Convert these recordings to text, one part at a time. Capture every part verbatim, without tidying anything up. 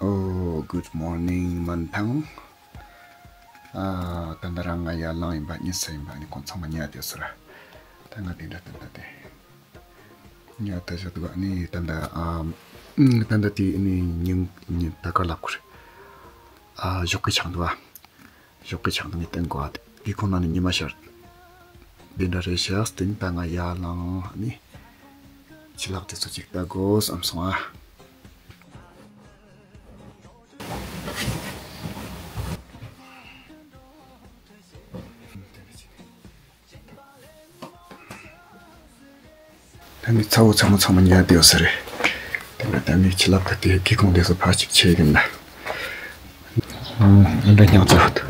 Oh, good morning, མན་ཐང་། ཨ། ད་ལྟ་རང་ང་ཡར་ལངས་ཡིན་པ། གཉིད་སད་ཡིན་པ། ཨ་ནི་ཁོང་ཚང་མ་ཉལ་བསྡད་ས་རེད། ད་ང་དེ་འདྲ་ད་ལྟ་དེ་ཉལ་བསྡད་བཞག་འདུག་ཨ་ནི་ད་ལྟ་ཨ། ད་ལྟ་དེ་ཨ་ནི་ཉིན་ཉིན་ད་ག་ལབ་དགོས་རེད། ཨ། ཞོགས་ཀའི་ཆང་འདུག་ཨ། ཞོགས་ཀའི་ཆང་འདི་ངས་བསྟན་དགོས་ཨ། དེ་སྒེའུ་ཁུང་ནང་ནས་ཉི་མ་ཤར། འདི་འདྲ་རེད་ཤག་དེ་ནས་ད་ང་ཡར་ལངས་ནས་ཕྱི་ལོགས་དེ་ཚོ་ཅིག་ལྟ་དགོས་བསམ་སོང་ཨ། ད་ནི་ཚ་བོ་ཚ་མོ་ཚང་མ་ཉལ་བསྡད་ཡོད་ས་རེད། དེ་ལ་ད་ནི་ཕྱི་ལོགས་ད་དེ་སྒེའུ་ཁུང་དེ་ཚོ་ཕར་ཅིག་ཕྱེ་གིན་ལ། ཨ་འདྲ་སྙིང་རྗེ་པོ་འདུག་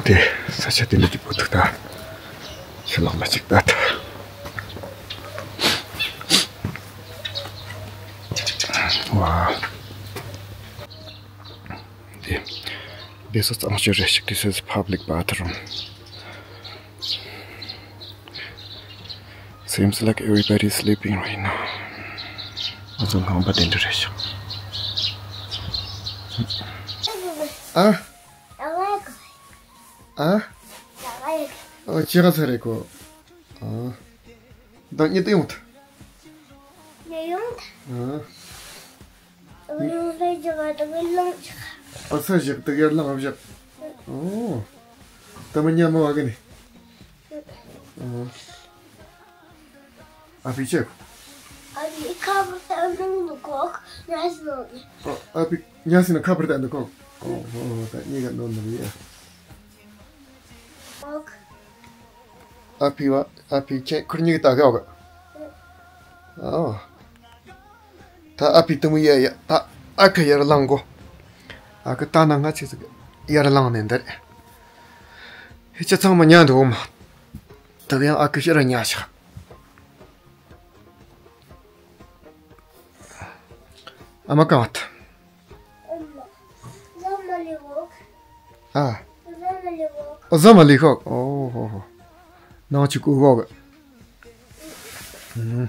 དེ་ས་ཆ་དེ་འདྲ་སྐྱིད་པོ་འདུག་ད་ཕྱི་ལོགས་ལ་ཅིག་ལྟ་ད། ཝའོ། དེ། དེ་ཚོ་གཙང་ཆུ་རེད་ཤག This is public bathroom. Seems like everybody is sleeping right now. ང་ཚོ་ངང་པ་དེ་འདྲ་རེད་ཤག་ཨ། ཨ། ཨོ། ཅི་ག་ཚ་རེད་གོ་ཨ། ད་གཉིད་ཡོང་ཐལ། གཉིད་ཡོང་ཐལ། ཨ། ཨ་ས་བཞག་དུ་ཡར་ལངས་བཞག་ཨོ། ད་མ་ཉལ་མ་བ་གི་ནི། ཨ། ཨ་ཕི་ཆེ། ཨ་ཕི་ཁ་བར་དུ་ནང་དུ་ཁོག་ཉལ་སོང་ནི། ཨ་ཕི་ཉལ་སོང་ན་ཁ་བར་དུ་ནང་དུ་ཁོག་ཨོ་ཨོ་ད་གཉིད་ཀ་ནོར་ནི་རེད། ཨ་ཕི་བ་ཨ་ཕི་ཁྱེད་ཁུར་གཉིས་ཀྱི་ལྟ་གི་ཨོ། ཨོ། ད་ཨ་ཕི་དུ་མི་ཡ་ཡ་ད་ཨ་ཁུ་ཡར་ལངས་གོ་ཨ་ཁུ་ད་ན་ང་ཆི་ཟིག་ཡར་ལངས་ནས་འདིར། ཧི་ཅི་ཚང་མ་ཉལ་འདུག་མ། ད་ཡང་ཨ་ཁུ་ཕྱིར་ཉལ་ཤག་ཨ་མ་གང་བ་ད། ཨ། ཨོ་ཟ་མ་ལི་ཤོག་ཨོ་ཧོ་ཧོ། ནང་ཆུ་ཀུ་ཤོག་ཨུམ།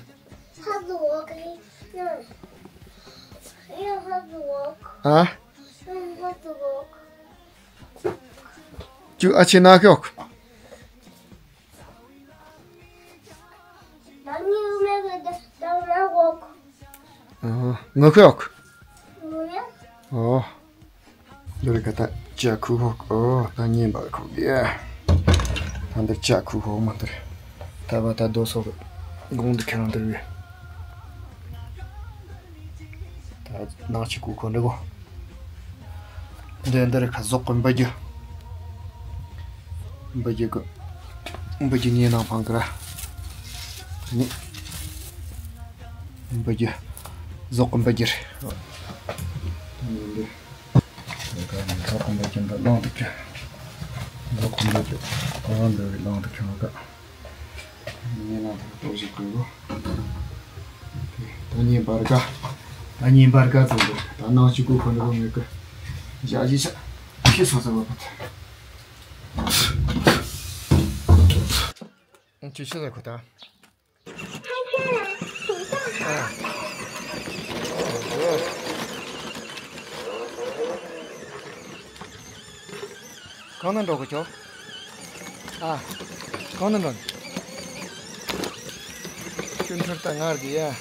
ཨ། ཅུ་ཨ་ཆེ་ན་ཤོག་ཨ། ངུ་ཤོག་ཨོ། འདིར་ག་ད་ཅ་ཁུ་ཧོག་ཨོ། ད་ཉིན་པར་ཁུག་ཡ། ད་འདིར་ཅ་ཁུ་ཧོག་མ་འདིར། ད་བ་ད་རྡོ་སོགས་གོང་དུ་ཁྱེད་རང་འདིར་བས། ད་ནང་ཆུ་ཀུ་ཁོ་འདྲ་གོ་འདི་འདིར་ཁ་ཟོག་གི་འབུ་རྒྱུ། འབུ་རྒྱུ་གི་འབུ་རྒྱུ་ཉེ་ནང་འཕང་གི་ར། ནི་འབུ་རྒྱུ་ཟོག་གི་འབུ་རྒྱུ་རེད། ད་ནི་འདི་ད་ག་ནི་ཟོག་གི་འབུ་རྒྱུ་འདི་བླངས་འདུག་གི་ཟོག་གི་འབུ་རྒྱུ་གང་འདི་བླངས་འདུག་གི་ང་ག་ཉེ་ནང་དུ་གཏོར་བཞག་དགོས་གོ་ད་ཉིན་པར་ག་ད་ཉིན་པར་ག་ཚོད་འདུག་ད་ནང་ཆུ་ཀུ་ཁོ་འདྲ་གོ་མེད་གི་ཞག་བཞི་ཆ་ཁྱི་སོ་སོ་བ་པ་ད། ཅི་ཆི་ཟེར་ཁོ་ད། གང་ན་འགྲོ་གི་ཆོག་ཨ། གང་ན་འགྲོ། ཁྱོད་འཕྲུལ་ད་ངར་གི་ཡ།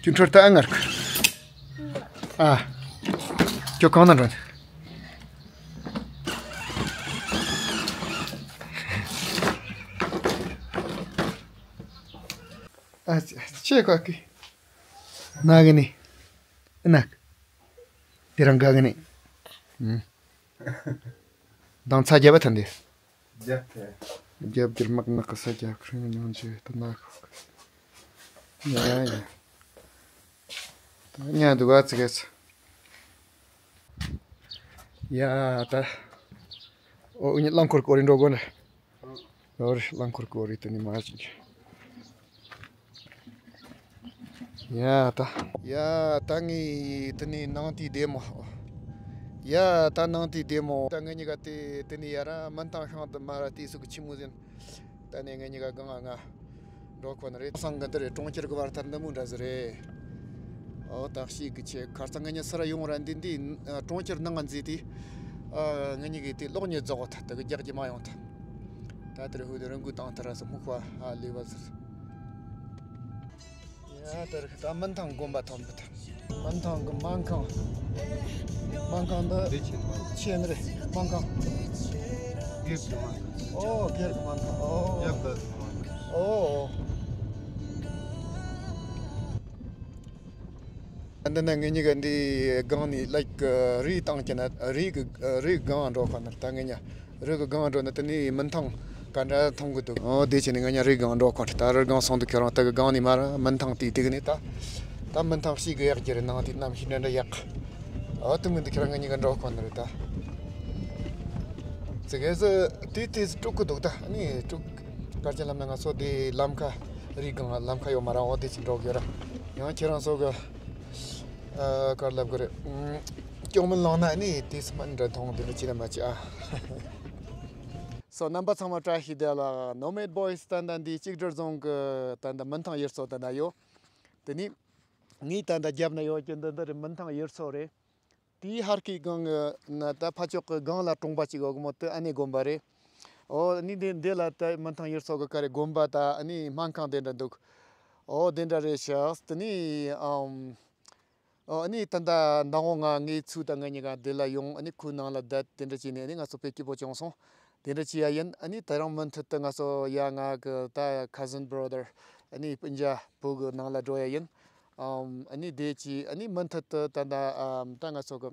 ཁྱོད་འཕྲུལ་ད་ངར་གི་ཨ། ཁྱོད་གང་ན་འགྲོ། ཨ་ཅེ་ཅེ་ཀ་ཀི། ན་གི་ནི། ཨ་ན། དེ་རང་ག་གི་ནི། ཨུམ། དང་ཚ་རྒྱབ་པ་ཐོན་ཏེ། རྒྱབ་ཐལ། རྒྱབ་རྒྱུར་དམག་ནག་གི་ས་རྒྱབ་ཁྲིན་ཉོན་ཆེ་ཏུ་ན་ཁོ། ཡ་ཡ། ད་ཉལ་འདུག་ག་ཙི་གེ་ཙི། ཡ་ད། ཨོ་ཨུ་ཉི་རླངས་འཁོར་སྐོར་རི་འགྲོ་དགོས་ནི། ཨོ་རི་རླངས་འཁོར་སྐོར་རི་དེ་ནི་མ་ཅིག་ཡ་ད། ཡ་ད་ངས་དེ་ནས་ནང་དེའི་བདེ་མོ། ཡ། ད་ནང་དེའི་བདེ་མོ། ད་ང་གཉིས་ཀ་དེ་དེ་ནས་ཡར་མུན་ཐང་ཤང་དུ་མར་དེ་སུ་གི་ཆི་མོ་ཟིན། ད་ནས་ང་གཉིས་ཀ་སྒང་ང་འགྲོ་ཁོ་ན་རེད། སང་གི་འདི་རེད། གྲོང་ཁྱེར་གི་བར་ཐར་འདི་མོ་འདྲ་ཟིག་རེད། ཨོ་ད་ཤེས་གི་ཆེ། ཁར་ས་ང་གཉིས་སུ་ར་ཡོང་ར་འདི་འདི་གྲོང་ཁྱེར་ནང་ང་འཛུལ་དུས། ཨ་ང་གཉིས་ཀྱི་དེ་གློག་བརྙན་རྫོགས་ཐལ། དེ་གི་རྒྱག་གི་མ་ཡོང་ཐལ། ད་དེར་ཧུ་དེ་རང་གུ་དང་ཐར་ར་སོ་སྨུག་པ་ཧ་ལས་པ་ཟེར། ཡ། དེར་ད་མུན་ཐང་དགོན་པ་ཐོན་པ་ད། མུན་ཐང་གི་སྨན་ཁང་། སྨན་ཁང་འདི། འདི་ཆེན་པོ། ཆེན་རེད་སྨན་ཁང་། སྒེར་གྱི་སྨན་ཁང་། ཨོ་སྒེར་གྱི་སྨན་ཁང་། ཨོ། ཡབ་ད་སྨན་ཁང་། ཨོ། འདི་ན་ངེད་གཉིས་ཀ་འདི་སྒང་ནས་ལའིཀ་རི་བཏང་གི་ན་རི་གི་རི་སྒང་འགྲོ་ཁ་ན། ད་ངེད་གཉིས་རི་གི་སྒང་འགྲོ་ན་དེ་ནས་མུན་ཐང་ག་འདྲ་མཐོང་གི་འདུག་ཨོ་དེ་བྱས་ནས་ངེད་གཉིས་རི་སྒང་འགྲོ་ཁ་ན། ད་རི་སྒང་སོང་དུས་ཁྱོད་རང་དེ་གི་སྒང་ནས་མར་མུན་ཐང་དེ་དེ་གི་ནས་ད་ད་མུན་ཐང་ཤེས་གི་ཡག་གི་རེད། ནང་དེ་གནམ་གཤིས་འདྲ་འདྲ་ཡག་ཨོ་དེ་མིན་དུ་ཁྱོད་རང་ངེད་གཉིས་ཀ་འགྲོ་ཁ་ན་རེད་ད། ཙི་གེ་ཟི་དེ་དེ་དཀྲུག་གི་འདུག་ད་ནི་དཀྲུག་གར་ཅན་ལམ་ན་ང་ཚོ་དེ་ལམ་ཁ་རི་སྒང་ལམ་ཁ་ཡོད་མ་ར། ཨོ་དེ་ཅི་འགྲོ་གི་ར། ཡང་ཁྱེད་རང་ཚོ་གི་ཨ་གར་ལབ་གི་རེད། ཨུམ། སྐྱོ་མིན་ལངས་ན་ནི་དེ་སྨན་འདྲ་མཐོང་དེ་འདྲ་ཅི་ན་མ་ཅི་ཨ། So རྣམ་པ་ཚང་མ་བཀྲ་ཤིས་བདེ་ལེགས། Nomad Boys ད་ལྟ་འདི་གཅིག་སྒྲིལ་རྫོང་གི་ད་ལྟ་མུན་ཐང་ཡུལ་ཚོ་ད་ལྟ་ཡོད། དེ་ནི་ངས་ད་ལྟ་རྒྱབ་ན་ཡོད་ཀྱི་འདི་འདི་རེད། མུན་ཐང་ཡུལ་ཚོ་རེད། དེའི་ཧར་གི་སྒང་གི་ན་ད་ཕ་ཕྱོགས་གི་སྒང་ལ་གྲོང་པ་གཅིག་ཡོད་གི་མོ། དེ་ཨ་ནེ་དགོན་པ་རེད། ཨོ་ནི་འདི་འདི་ལ་ད་མུན་ཐང་ཡུལ་ཚོ་གི་ཀ་རེ་དགོན་པ་ད་ཨ་ནི་སྨན་ཁང་དེ་འདྲ་འདུག་ཨོ་དེ་འདྲ་རེད་ཤག་དེ་ནི་ཨམ། ཨོ་ཨ་ནི་ད་ད་མདང་དགོང་ང་ངའི་ཚུལ་དང་ང་གཉིས་ཀ་འདི་ལ་ཡོང་། ཨ་ནི་ཁོའི་ནང་ལ་བསྡད། དེ་འདྲ་བྱས་ནས་ཨ་ནི་ང་ཚོ་དཔེ་སྐྱིད་པོ་བྱུང་སོང་། དེ་འདྲ་བྱས་ཡ་ཡིན། ཨ་ནི་ད་རང་མུ་མཐུད་དུ་ང་ཚོ་ཡ་ང་གི་ད་cousin brother ཨ་ནི་སྤུན་ཀྱག་བུ་གི་ནང་ལ་འགྲོ་ཡ་ཡིན། ཨམ། ཨ་ནི་དེ་ཅི་ཨ་ནི་མུ་མཐུད་དུ་ད་ད་ཨམ་ད་ང་ཚོ་གི་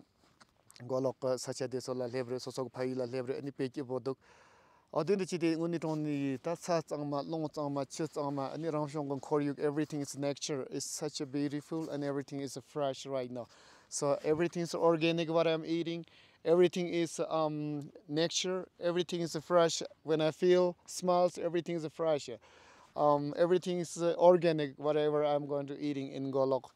མགོ་ལོག་གི་ས་ཆ་དེ་ཚོ་ལ་སླེབས་རེད། སོ་སོ་གི་ཕ་ཡུལ་ལ་སླེབས་རེད། ཨ་ནི་དཔེ་སྐྱིད་པོ་འདུག་ཨོ་དེ་འདྲ་ཅི་དེ་དངོས་གནས་དྲང་གནས་ད་ས་གཙང་མ་རླུང་གཙང་མ་ཆུ་གཙང་མ་ཨ་ནི་རང་བྱུང་གི་ཁོར་ཡུག everything is nature. It's such a beautiful and everything is fresh right now. So everything is organic what I'm eating. Everything is um nature. Everything is fresh. When I feel smells, everything is fresh. Um, everything is uh, organic. Whatever I'm going to eating in Golok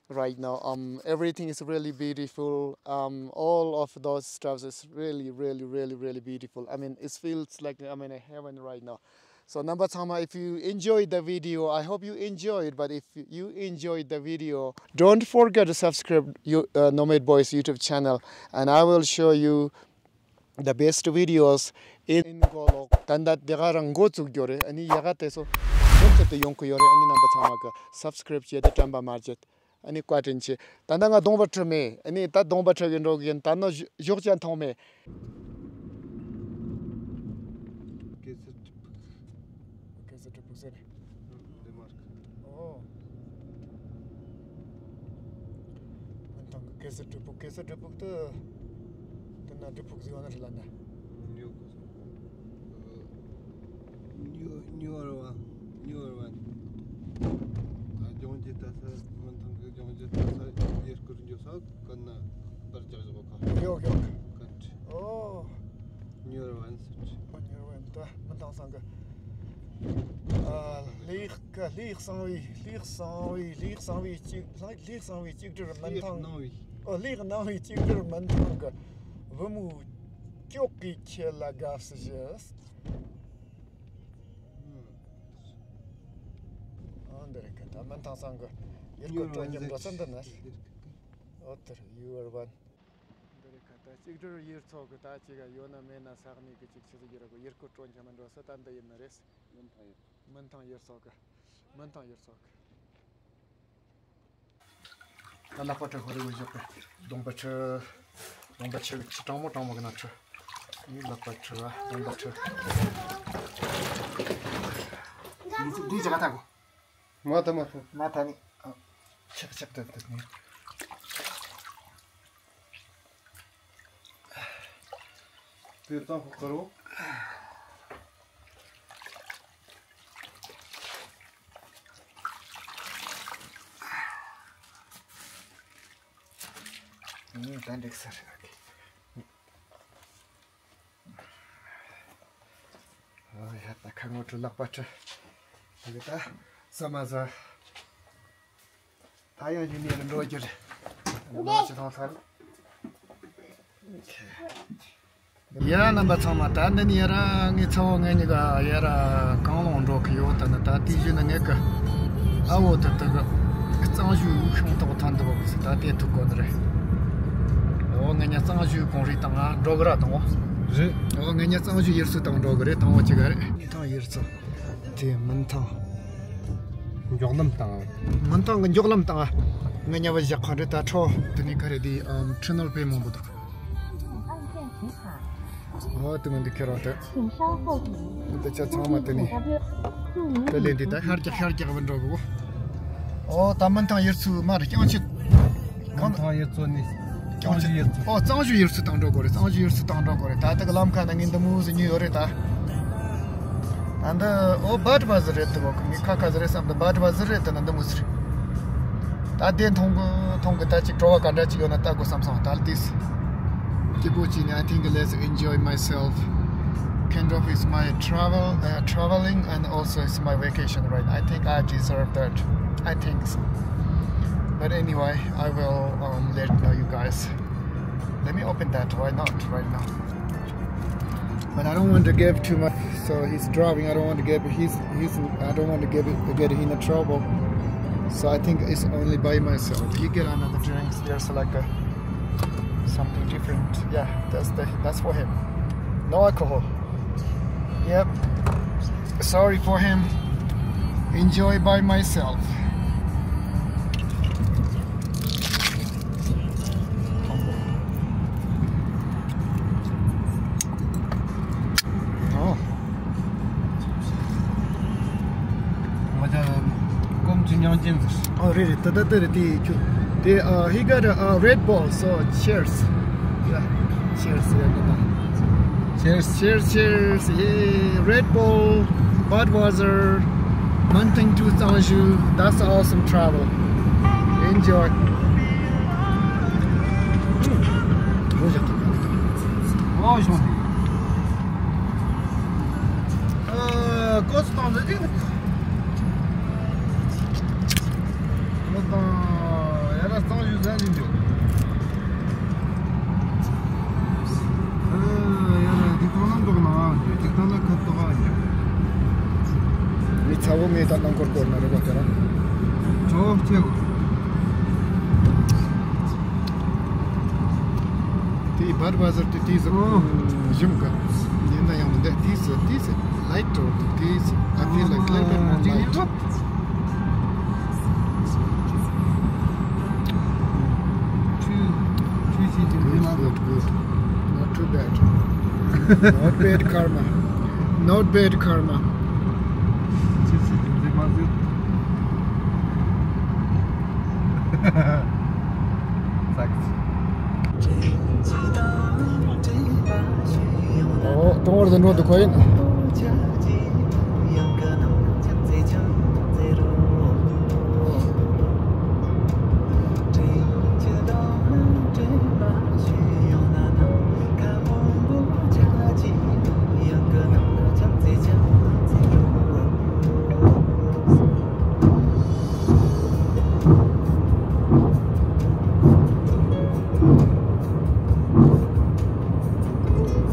right now. Um, everything is really beautiful. Um, all of those stuff is really, really, really, really beautiful. I mean, it feels like I'm in a heaven right now. So, རྣམ་པ་ཚང་མ, if you enjoyed the video, I hope you enjoyed. But if you enjoyed the video, don't forget to subscribe you uh, Nomad Boys YouTube channel, and I will show you the best videos in Golok. ད་ལྟ་དེ་ག་རང་འགོ་བཙུགས་ཡོད་རེད། ཨ་ནི་ཡ་ག་དེ་ཚོ་མུ་མཐུད་དུ་ཡོང་གི་ཡོད་རེད། ཨ་ནི་རྣམ་པ་ཚང་མ་གི་subscribe བྱས་ཏེ་དྲན་པ་མ་བརྗེད། ཨ་ནི་བཀའ་དྲིན་ཆེ། ད་ལྟ་ང་གདོང་པ་འཁྲུད་མེད། ཨ་ནི་ད་གདོང་པ་འཁྲུད་གི་འགྲོ་གི་ཡིན། ད་ནི་ཞོགས་ཇ་འཐུང་མེད། གེ་སར་གྲི་ཕུག་གེ་སར་གྲི་ཕུག་ཟེར། འདི་མ་རེད། ཨོ། མུན་ཐང་གི་གེ་སར་གྲི་ཕུག་གེ་སར་གྲི་ཕུག་ཏུ། དེ་ན་གྲི་ཕུག་ཟེར་བ་ན་རེད་ལ་ན། ཉོ་གོ་སོང་། ཉོ་ཉོ་ར་བ་ཉོ་ར་བ། ད་ལྗོངས་རྒྱུ་ལྟ་ས་མུན་ཐང་གི་ལྗོངས་རྒྱུ་ལྟ་ས་ཡུལ་སྐོར་འགྱོ་ས་གི་ན་པར་རྒྱག་བཞག་ག་ཡོག་ཡོག་ག་འདྲ། ཨོ། ཉོ་ར་བ་ཟེར། ཨོ་ཉོ་ར་བ་ད་མུན་ཐང་སང་གི་ཨ། ལྷའི་ཀ་ལྷའི་གསང་བའི་ལྷའི་གསང་བའི་ལྷའི་གསང་བའི་གཅིག་ལྷའི་གསང་བའི་གཅིག་སྒྲིལ་མུན་ལྷའི་ཐང་། སྣང་བའི། ཨོ་ལྷའི་སྣང་བའི་གཅིག་སྒྲིལ་མུན་ཐང་གི་བུ་མོའི་སྐྱོགས་ཀྱི་ཁྱེད་ལ་དགའ་བསུ་ཞུ། ཨོ་འདི་རེད་ཀ་ད་མུན་ཐང་སང་གི་ཡུལ་སྐོར་སྤྲོ་འཆམ་འགྲོ་ས་འདི་ན་རེད། ཨོ་དེ་རེད། You are one། འདི་རེད་ཀ་ད་གཅིག་སྒྲིལ་ཡུལ་ཚོ་གི་ད་ཅིག་ཡོད་ན་མེད་ན་ས་གནས་གི་ཅིག་ཆི་ཟིག་ཡོད་ར་གོ་ཡུལ་སྐོར་སྤྲོ་འཆམ་འགྲོ་ས་ད་འདི་ཡིན་ནི་རེད། མུན་ཐང་ཡུལ། མུན་ཐང་ཡུལ་ཚོ་གི་མུན་ཐང་ཡུལ་ཚོ་གི་ད་ལག་པ་འཁྲུ་ཁོ་རེ་བོ་བཞག་གི་གདོང་པ་འཁྲུ། གདོང་པ་འཁྲུ་གི་ཆུ་གྲང་མོ་གྲང་མོ་གི་ནང་འཁྲུ། ཡིན་ལག་པ་འཁྲུ་བ་གདོང་པ་འཁྲུ། འདི་ཅི་ག་ཐག་གོ་མ་ཐ་མ་ཐ་མ་ཐ་ནི་ཆག་ཆག་ཏུ་ཏུ་ནི། དེ་གཙང་ཁོག་དཀར་བོ། ད་འགྲིག་ས་རེད། ཨོ་ཡ་ད་ཁ་ངོ་འཁྲུ་ལག་པ་འཁྲུ། དེ་གི་ད་ཟ་མ་ཟ། ད་ཡང་ཡུན་ནས་འགྲོ་རྒྱུ་རེད། ནང་ཆུ་ཐང་ཚར། ཡ། རྣམ་པ་ཚང་མ། ད་འདི་ནས་ཡར་ངའི་ཚ་བོ་ངེད་གཉིས་ཀ་ཡར་གངས་ལུང་འགྲོ་གི་ཡོད། ད་ནི་ད་དེའི་གཞུག་ནས་ངེད་ཀྱི་ཨ་བོ་དེ་དག་གཙང་ཞུ་ཤིང་ཏོག་ཐོན་འདུག་གི། ད་དེ་ཐུག་གོ་ནི་རེད། འོ། ངེད་གཉིས་གཙང་ཞུ་གངས་རི་སྟེང་ང་འགྲོ་གི་ར། དང་བོ་རེད། འོ། ངེད་གཉིས་གཙང་ཞུ་ཡུལ་ཚོའི་སྟེང་འགྲོ་གི་རེད། དང་བོ་གཅིག་ག་རེད། མི་ཐང་ཡུལ་ཚོ། དེ་མི་ཐང་། མགྱོགས་ལམ་སྟེང་། མི་ཐང་གི་མགྱོགས་ལམ་སྟེང་ང་ཉལ་བ་བཞག་ག་རེད། ད་ཁྲོ་དེ་ནས་ག་རེ་དེ་ཨམ་ཁྲི་ནོར་དཔེ་མང་པོ་འདུག་འོ། དེ་མི་འདུག་ཁྱེད་རང་དེ། འདི་ཆ་ཚང་མ་དེ་ནས་དེ་ལས་འདི་ད་ཤར་རྒྱག་ཤར་རྒྱག་བུད་འགྲོ་གི། འོ། ད་མི་ཐང་ཡུལ་ཚོའི་མར་རྐྱང་ཕྱིན། མི་ཐང་ཡུལ་ཚོ་ནས། གཙང་ཞུ་ཡུལ་ཚོ། ཨོ། གཙང་ཞུ་ཡུལ་ཚོའི་སྟེང་འགྲོ་དགོས་རེད། གཙང་ཞུ་ཡུལ་ཚོའི་སྟེང་འགྲོ་དགོས་རེད། ད་ལྟ་གི་ལམ་ཁ་ན་ངས་འདི་མོ་ཟིག་ཉོས་ཡོད་རེད་ད། ད་འདི། ཨོ། བྷཌ་ཝའི་ཛར་རེད་འདུག་གོ། མི་ཁ་ཁ་ཟིག་རེད་བསམ། འདི་བྷཌ་ཝའི་ཛར་རེད། ད་ན་འདི་མོ་ཟིག་རེད། ད་དེ་མཐོང་གི་མཐོང་གི། ད་ཅིག་བྲོ་བ་ག་འདྲ་ཅིག་ཡོད་ན་ལྟ་དགོས་བསམ་སོང་། ད་ལྟ་དེས། སྐྱིད་པོ་བྱས་ནས། I think let's enjoy myself. Kind of is my travel, uh, traveling, and also it's my vacation, right? I think I deserve that. I think so. But anyway, I will, um, let know you guys. Let me open that. Why not right now? But I don't want to give too much. So he's driving. I don't want to give his, his, I don't want to give it, get him in trouble. So I think it's only by myself. He get another drinks. There's like a something different. Yeah, that's the, that's for him. No alcohol. Yep. Sorry for him. Enjoy by myself. Oh. ང་ཅག་སྐོམ་གྱི་མྱང་ཅན་ཟེར། ཨོ། རེད་རེད། ད་ད་ད་རེད། དེ་ཁྱོད་དེ། ཨ། he got a, a Red Bull, so cheers. Yeah, cheers. Yeah, ད་ད། Cheers, cheers, cheers. Yeah, Red Bull, Budweiser, Mountain Dew གཙང་ཞུ། That's awesome travel. Enjoy. ཨོ། ཞག་ཏུ། ཨོ། ཞོག་ཏུ། ཨ། ཀོ་སི་ཏང་ཟེར་གྱི། ཀོ་སི་ཏང་ཡ་ར་གཙང་ཞུ་ཟ་ནི་འདུག་ཨ། ཡ་ར་དེ་ཐང་ན་འདུག་ན་འདུག་དེ་ཐང་ན་ཁ་ཐོག་ག་འདུག་མི་ཚ་བོ་ངས་ད་ནང་སྐོར་སྐོར་ན་རེ་བ་དེ་ར། ཆོག་ཆེ་གོ། དེ་བྷཌ་ཝའི་ཛར་དེ་དེ་ཟེར། ཨོ། ཞིམ་ག་ཡིན་ན་ཡང་མི་འདུག་དེ་ཟེར་དེ་ཟེར། ལའིཊ་འགྲོ་འདུག་དེ་ཟེར། I feel like little bit more light. Good, good, good. Not too bad. Not bad karma. Not bad karma. ཨོ། གྲོང་བར་དུ་འགྲོ་འདུག་གོ་ཡིན།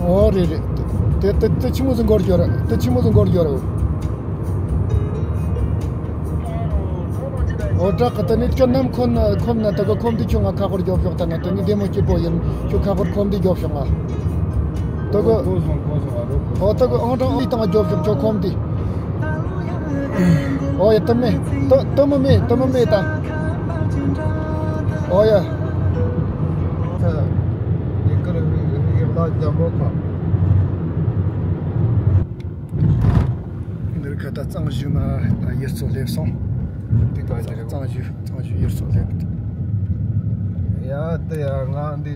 ཨོ། རེད་རེད། དེ་དེ་དེ་ཆི་མོ་ཟིག་འགོར་རྒྱུ་རེད། དེ་ཆི་མོ་ཟིག་འགོར་རྒྱུ་རེད། ཨོ། དྲག་གི། དེ་ནས་ཁྱོད་ནམ་ཁོམ་ན་ཁོམ་ན་དེ་གི་ཁོམ་དུས་ཁྱོད་ང་ཁ་པར་རྒྱོབ་ཤོག་ད་ན་དེ་ནས་བདེ་མོ་སྐྱིད་པོ་ཡིན། ཁྱོད་ཁ་པར་ཁོམ་དུས་རྒྱོབ་ཤོག་ང་། དེ་གི། ཨོ། དེ་གི་ཨང་གྲངས་ཨང་དང་རྒྱོབ་ཤོག་ཁྱོད་ཁོམ་དུས། ཨོ་ཡ། དེ་མེད། དེ་དེ་མོ་མེད། དེ་མོ་མེད་ད། ཨོ་ཡ། འདིར་ཁ་ད་གཙང་ཞུ་མ་ཡུལ་ཚོ་སླེབས་སོང་། དེ་ག་གཙང་ཞུ། གཙང་ཞུ་ཡུལ་ཚོ་སླེབས། ཡ། དེ་ཡ་ང་འདི་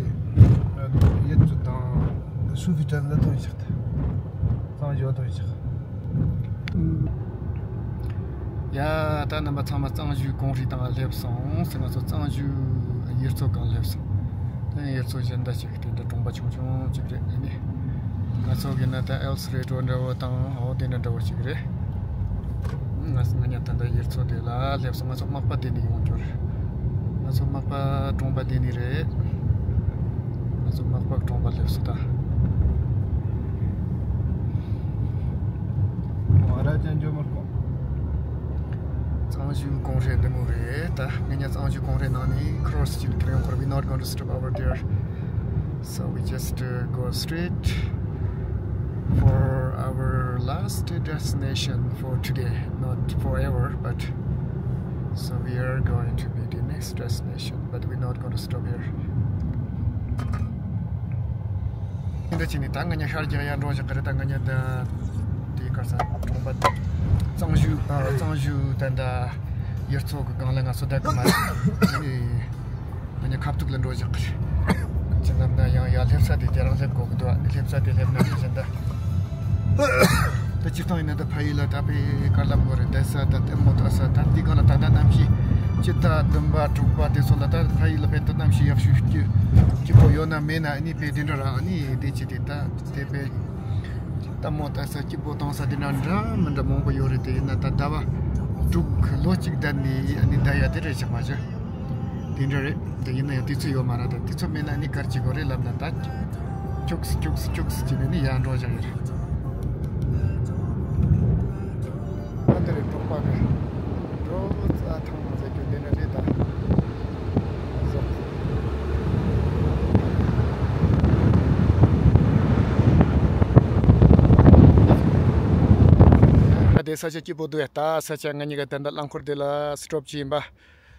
ཡུལ་ཚོ་དང་སུ་ཕི་ཏན་ལ་ཐོན་ཞིག་ད། གཙང་ཞུ་ཐོན་ཞིག་ཡ། ད་རྣམ་པ་ཚང་མ་གཙང་ཞུའི་གངས་རི་སྟེང་ལ་སླེབས་སོང་ཟེར། ང་ཚོ་གཙང་ཞུའི་ཡུལ་ཚོ་སྒང་སླེབས་སོང་། དེ་ཡུལ་ཚོ་གཞན་དག་ཅིག་དེ་འདྲ་གྲོང་པ་ཆུང་ཆུང་ཅིག་རེད། ཨ་ནི་ང་ཚོ་གི་ན་ད་ཨེལ་སི་རེ་ཌོ་འདྲ་བོ་དང་། འོ། དེ་འདྲ་འདྲ་བོ་ཅིག་རེད། ང་ང་གཉིས་ད་ལྟ་ཡུལ་ཚོ་དེ་ལ་སླེབས་སོང་། ང་ཚོ་མག་པ་དེད་ནས་ཡོང་རྒྱུ་རེད། ང་ཚོ་མག་པ་གྲོང་པ་དེད་ནས་རེད། སོ་མག་པ་གྲོང་པ་སླེབས་སོང་ད། ང་ར་ཅན་ཇོ་མར་ཀོ། གཙང་ཞུ་ཀོང་ཧྲེ་འདི་མོ་རེད་ད། ངེད་གཉིས་གཙང་ཞུ་ཀོང་ཧྲེ་ནང་ནས་ཁྲོ་སི་ཅིག་ཁྱེར་ཡོང་ཁར། We not going to stop over there. So we just uh, go straight for our last destination for today. Not forever, but so we are going to be the next destination, but we're not going to stop here. འདི་ཕྱིན་ནས་ད་ང་གཉིས་ཤར་རྒྱག་ཡར་འགྲོ་བཞག་གི་རེད། ད་ང་གཉིས་ད་དེའི་ཁར་ས་གྲོང་པ་གཙང་ཞུ་ཨ་གཙང་ཞུ་ད་ད་ཡུལ་ཚོ་གི་སྒང་ལ་ང་ཚོ་བསྡད་གི་མ་རེད། ཨ་ནི་ང་གཉིས་ཁ་ཐུག་ལ་འགྲོ་བཞག་གི་རེད། ཅི་ལབ་ན་ཡང་ཡར་སླེབས་ས་དེ་དེ་རང་སླེབས་དགོས་གི་འདུག་ཨ་ནི་སླེབས་ས་དེ་སླེབས་ན་ནི་བཞིན་ད། ད་སྤྱིར་བཏང་ཡིན་ན་ད་ཕ་ཡུལ་ལ་ད་དཔེ་ག་ལབ་དགོས་རེད། བསྡད་ས་ད་ལྟད་མོ་ལྟ་ས་ད་འདི་ག་ལ་ད་ལྟ་གནམ་གཤིས་སྤྱི་ཟླ་བདུན་པ་དྲུག་པ་དེ་ཚོ་ལ་ད་ཕ་ཡུལ་ལ་དཔེ་ད་གནམ་གཤིས་ཡག་ཤོས་སྐྱིད་སྐྱིད་པོ་ཡོད་ན་མེད་ན་ཨ་ནི་དཔེ་དེ་འདྲ་ར། ཨ་ནི་དེ་ཅི་དེ་ད་དེ་དཔེ་ལྟད་མོ་ལྟ་ས་སྐྱིད་པོ་གཏོང་ས་དེ་འདྲ་འདྲ་མི་འདྲ་མང་པོ་ཡོད་རེད། དེ་ཡིན་ན་ད་ཟླ་བ་དྲུག་ལོ་གཅིག་བསྡད་ནས་ཨ་ནི་བསྡད་ཡ་དེ་རེད་ཆགས་མ་བྱུང་། དེ་འདྲ་རེད། དེ་ཡིན་ན་ཡང་དུས་ཚོད་ཡོད་མ་རེད། དེ་དུས་ཚོད་མེད་ན་ནི་གར་གྱི་གོ་རེད་ལབ་ན་ད་ཁྱུགས་སི་ཁྱུགས་སི་ཁྱུགས་སི་བྱས་ནས་ནི་ཡར་འགྲོ་བཞག་ཡོད་རེད། ཨ་འདི་རེད། གྲོགས་པ་གི་འགྲོ་རྩ་ཐང་མ་ཟེར་རྒྱུ་འདི་འདྲ་རེད་ད། ཨ་དེ་ས་ཆ་སྐྱིད་པོ་འདུག་ཡ། ད་ས་ཆ་ང་གཉིས་ཀ་ད་ལྟ་རླངས་འཁོར་དེ་ལ་སི་ཊོབ་བྱས་ཡིན་པ།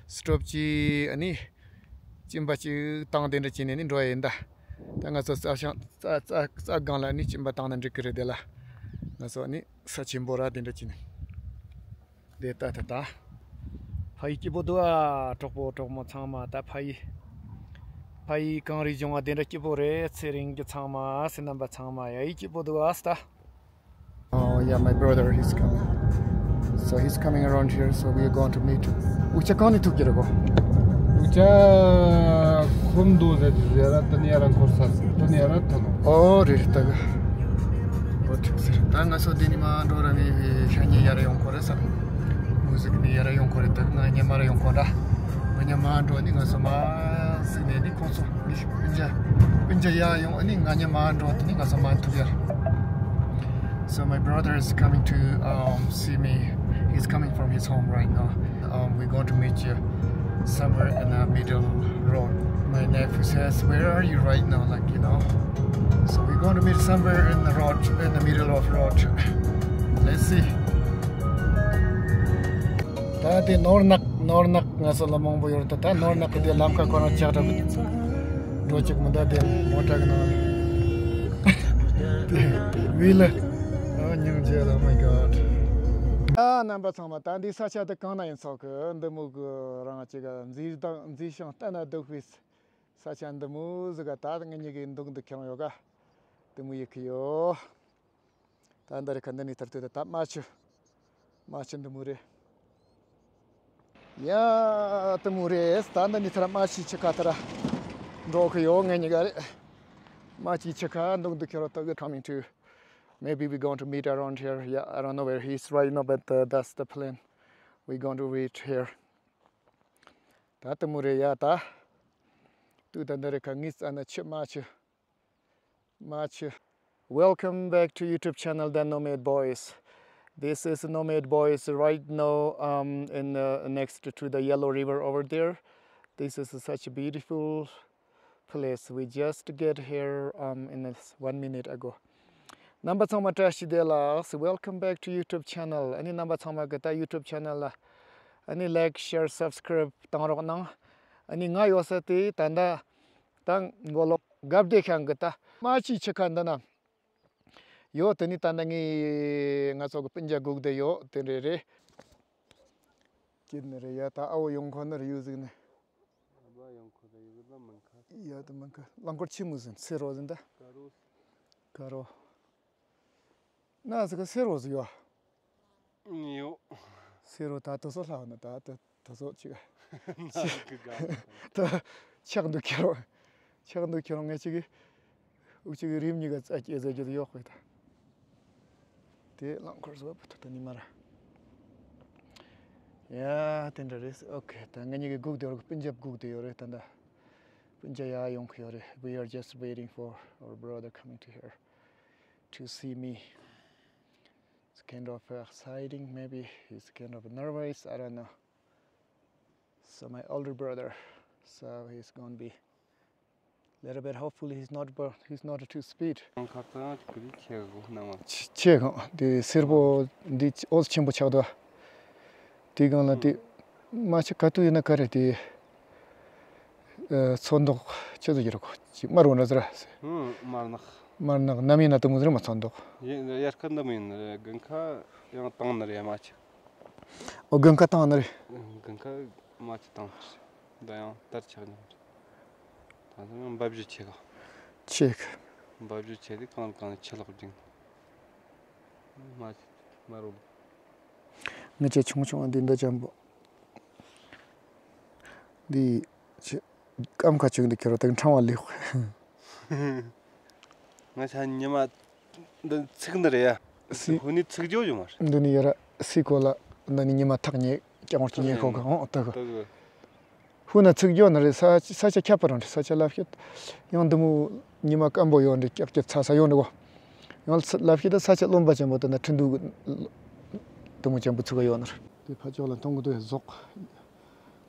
སི་ཊོབ་ཅིག་ཨ་ནི་གཅིན་པ་ཅིག་བཏང་དེ་འདྲ་བྱས་ནས་ནི་འགྲོ་ཡ་ཡིན་ད། ད་ང་ཚོ་རྩྭ་ཤང་རྩྭ་རྩྭ་རྩྭ་སྒང་ལ་ནི་གཅིན་པ་བཏང་ན་འགྲིག་གི་རེད། དེ་ལ་ང་ཚོ་ནི་ས་ཆེན་པོ་ར་དེ་འདྲ་བྱས་ནས་དེ་ལྟ་ད་ད། ཕ་ཡུལ་སྐྱིད་པོ་འདུག་ཨ། གྲོགས་པོ་གྲོགས་མོ་ཚང་མ་ད་ཕ་ཡུལ་ཕ་ཡུལ་གངས་རི་ལྗོངས་ཨ་དེ་འདྲ་སྐྱིད་པོ་རེད། ཚེ་རིང་གི་ཚང་མ་སེ་རྣམ་པ་ཚང་མ་ཡ་ཡུལ་སྐྱིད་པོ་འདུག་ཨ་སི་ད། Oh yeah, my brother, he's coming. So he's coming around here, so we are going to meet. འུ་ཅག་གང་ནས་ཐུག་གི་རེད་གོ། འུ་ཅག་ཁོམ་དུ་ཟེར་གྱི་ཟེར་ར་ཏི་ནི་ཡ་ར་འཁོར་ས་ཏི་ནི་ཡ་ར་ཐ་ནོ། ཨོ་རེད་རེད་ད་ག། ཨོ་ཐུག་ཟེར། ད་ང་ཚོ་འདི་ནས་མར་འགྲོ་ར་ནི་ཤ་ཉེ་ཡ་ར་ཡོང་གོ་རེད་ས། མུ་ཟིག་ནི་ཡ་ར་ཡོང་གོ་རེད། ད་ང་ཉེ་མ་ར་ཡོང་གོ་འདྲ། ང་ཉེ་མ་འགྲོ་ནི་ང་ཚོ་མ་ཟིག་ནས་ནི་ཁོང་ཚོ། སྤུན་ཀྱག་སྤུན་ཀྱག་ཡར་ཡོང་ཨ་ནི་ང་གཉིས་མར་འགྲོ་དེ་ནི་ང་ཚོ་མར་ཐུག་ཡ། So my brother is coming to um, see me. He's coming from his home right now. Um, we're going to meet you somewhere in the middle road. My nephew says, "Where are you right now?" Like, you know. So we're going to meet somewhere in the road, in the middle of road. Let's see. ད་དེ་ནོར་ནག་ནོར་ནག་ང་ཚོ་ལ་མང་པོ་ཡོད་རེད། ད་ནོར་ནག་གི་དེ་ལམ་ཁ་ཁོ་རང་ཆགས་འགྲོ་གི་འགྲོ་གཅིག་མི་འདུག་དེ་མོ་ཊ་གི་ནང་དེ་བི་ལ་ཨ་སྙིང་རྗེ་ལ། Oh my God. ཨ་རྣམ་པ་ཚང་མ་ད་འདི་ས་ཆ་དེ་གང་ན་ཡིན་ཚོགས་གི་འདི་མོ་གི་རང་གཅིག་ག་མཛེས་དང་མཛེས་ཤིང་ལྟ་ན་སྡུག་པའི་ས་ཆ་འདི་མོ་ཟིག་ག་ད་ངེད་གཉིས་ཀྱི་འདུག་འདུག་ཁྱེར་ཡོང་ཡོད་ག་འདི་མོ་ཡི་གི་ཡོད། ད་འདི་རེ་ཁ་འདི་ནས་ཐར་དུས་ད་ད་རྨ་ཆུ། རྨ་ཆུ་འདི་མོ་རེད། ཡ་འདི་མོ་རེད། ད་འདི་ནས་ཐར་རྨ་ཆུའི་ཆུ་ཁ་ཐར་འགྲོ་གི་ཡོད། ངེད་གཉིས་ཀ་རེད། རྨ་ཆུའི་ཆུ་ཁ་འདུག་འདུག་ཁྱེར་ཡོང་ད། We're coming to, maybe we're going to meet around here. Yeah, I don't know where he is right now, but uh, that's the plan. We're going to reach here. ད་འདི་མོ་རེད་ཡ། ད་དུས་ད་འདི་རེ་ཁ་ངའི་རྩ་ན་ཆུ། རྨ་ཆུ། རྨ་ཆུ། Welcome back to YouTube channel The Nomad Boys. This is Nomad Boys right now um, in uh, next to the Yellow River over there. This is such a beautiful place. We just get here um, in this one minute ago. རྣམ་པ་ཚང་མ་བཀྲ་ཤིས་བདེ་ལེགས། Welcome back to YouTube channel. ཨ་ནི་རྣམ་པ་ཚང་མ་གི་ད་YouTube channel ལ་ཨ་ནི་like, share, subscribe བཏང་རོགས་གནང་། ཨ་ནི་ང་ཡོད་ས་དེ་ད་ལྟ་ད་མགོ་ལོག་དགའ་བདེ་ཤང་གི་ད་རྨ་ཆུའི་ཆུ་ཁ་འདི་ན་ཡོད། དེ་ནི་ད་ལྟ་ངས་ང་ཚོ་གི་སྤུན་ཀྱག་སྒུག་བསྡད་ཡོད། དེ་འདྲ་རེད། སྐྱིད་ནི་རེད་ཡ། ད་ཨ་བོ་ཡོང་ཁོ་ནི་རེད། ཡུལ་ཟིག་ནི། ཨ་བོ་ཡོང་ཁོ་རེད། ཡུལ་ལ་མིན་ཁ། ཡ་ད་མིན་ཁ། རླངས་འཁོར་ཆི་མོ་ཟིན། སེ་རོ་ཟིན་ད། ཀ་རོ། ཀ་རོ། ན་ཟིག་ག་སེ་རོ་ཟིག་ཡོད། ཡོད། སེ་རོ་ད་དུ་སོ་ལྷག་ན་ད་དུ་དུ་སོ་ཅིག་ད་ཆག་འདུག་ཁྱེར་རོ། ཆག་འདུག་ཁྱེར་རོ། ངས་ཅིག་གི་འུ་ཅིག་གི་རིམ་གཉིས་ཀ་རྩ་སྐྱེ་ཟེར་རྒྱུ་དུ་ཡོག་པའི་ད། དེ་རླངས་འཁོར་བཟོ་བ་ཐོ་ཐོ་ནི་མ་ར། ཡ་དེ་འདྲ་རེད། ཨོ་ཁེ། ད་ང་གཉིས་ཀྱི་སྒུག་དེ་རོགས་སྤུན་ཀྱག་སྒུག་དེ་ཡོད་རེད་ད་ད། སྤུན་ཀྱག་ཡར་ཡོང་གི་ཡོད་རེད། We are just waiting for our brother coming to here to see me. It's kind of exciting, maybe he's kind of nervous, I don't know. So my older brother, so he's gonna be little bit, hopefully he's not bur- he's not too speed. ཁ་ཚང་ཅིག་གི་ཆེ་གོ་ནང་མ། ཆེ་གང་དེ་སེར་པོ་འདི་ཨོ་ཆེན་པོ་ཆགས་འདུག་དེ་གང་ལ་དེ་མ་ཆེ་ག་དུས་ཡིན་ན་ག་རེ་དེ། ཚོན་མདོག་ཆེ་ཟེར་གྱི་རེད་གོ། ཅིག་དམར་བོ་འདྲ་ཟེར། དམར་ནག་དམར་ནག་ནམ་ཡིན་ན་དུ་མོ་ཟེར་མ་ཚོན་མདོག་ཡ་ཡར་ཁ་འདི་མོ་ཡིན་ནི་རེད། དགུན་ཁ་ཡང་དྭངས་ནི་རེད་མ་ཆེ། ཨོ་དགུན་ཁ་དྭངས་ནི་རེད། དགུན་ཁ་མ་ཆེ་དྭངས་ནི་རེད། ད་ཡང་དར་ཆགས་ནི་རེད། ད་ཚང་ཡང་འབབ་རྒྱུ་ཆེ་ག་ཆེ་ག་འབབ་རྒྱུ་ཆེ་དེ་གང་ལ་གང་ལ་ཆུ་ལོག་སྦྱིན་མ་ཆེ་མ་རུ། ངེད་ཅག་ཆུང་ཆུང་འདི་འདྲ་ཅན་པོ། འདི་ཆེ་སྐམ་ཁ་ཆུང་འདི་ཁྱེར་བ་དང་ཕྲེང་བ་ལེགས། ང་ཆ་ཉི་མ་འདི་ཚིག་འདི་རེད་ཡ། སི་ཧུ་ནི་ཚིག་ཇོ་ཇོ་མར། འདི་ནི་ཡ་ར་སི་ཀོ་ལ་འདི་ནི་ཉི་མ་ཐག་ཉེ་ཀྱང་བར་གྱི་ཉེ་ཁོ་ག་ཧོང་ཏི་ག་ཧུ་ན་ཚིག་ཇོ་ནི་རེད། ས་ས་ཆ་ཁྱབ་པ་རང་རེད། ས་ཆ་ལབ་ཤེད་ཡང་འདི་མོ་ཉི་མ་སྐམ་པོ་ཡོད་འདྲི་ཀྱག་ཀྱག་ཚ་ས་ཡོད་འདྲི་གོ། ཡང་ལབ་ཤེད་ད་ས་ཆ་རློན་པ་ཅན་པོ་དེ་ན་ཁྲིན་ཏུ་འདི་མོ་ཅན་པོ་ཚུགས་ཡོད་ནི་རེད། དེ་ཕ་ཕྱོགས་ལ་མཐོང་གི་འདུག་ཟོག་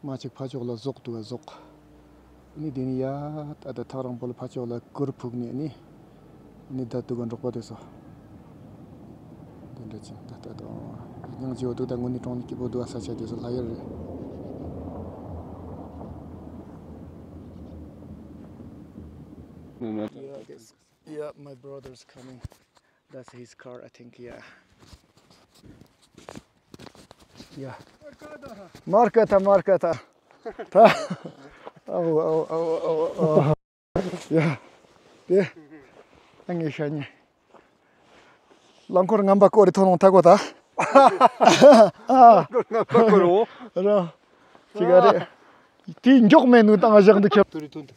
མ་ཅིག་ཕ་ཕྱོགས་ལ་ཟོག་འདུག་ག་ཟོག་ནི་དེ་ནི་ཡ་ད་ད་ཐག་རིང་པོ་ལ་ཕ་ཕྱོགས་ལ་གུར་ཕུབ་ནས་ནི་ནི་ད་འདུག་ག་འབྲོག་པ་དེ་ཚོ། དེ་འདྲ་ཅིག་ད་ད་དུང་སྙིང་རྗེ་བོ་འདུག་ད་དངོས་གནས་དྲང་གནས་སྐྱིད་པོ་འདུག་ག་ས་ཆ་དེ་ཚོ་ལྷ་ཡུལ་རེད། Yeah, this, yeah, my brother's coming. That's his car, I think, yeah. Yeah. Markata, markata. Ta. Oh, oh, oh, oh, oh. Yeah. Yeah. Angi shani. རླངས་འཁོར་ངན་པ་སྐོར་རེ་ཐོན་ལོང་ཐག་གོ་ད། རླངས་འཁོར་ངན་པ་སྐོར་རོ། ར། ཅི་ག་རེད། དེའི་མགྱོགས་མེད་ནུས་དང་བཞག་འདུག་ཁྱབ། ཏུ་རི་ཐོན་ཏུ།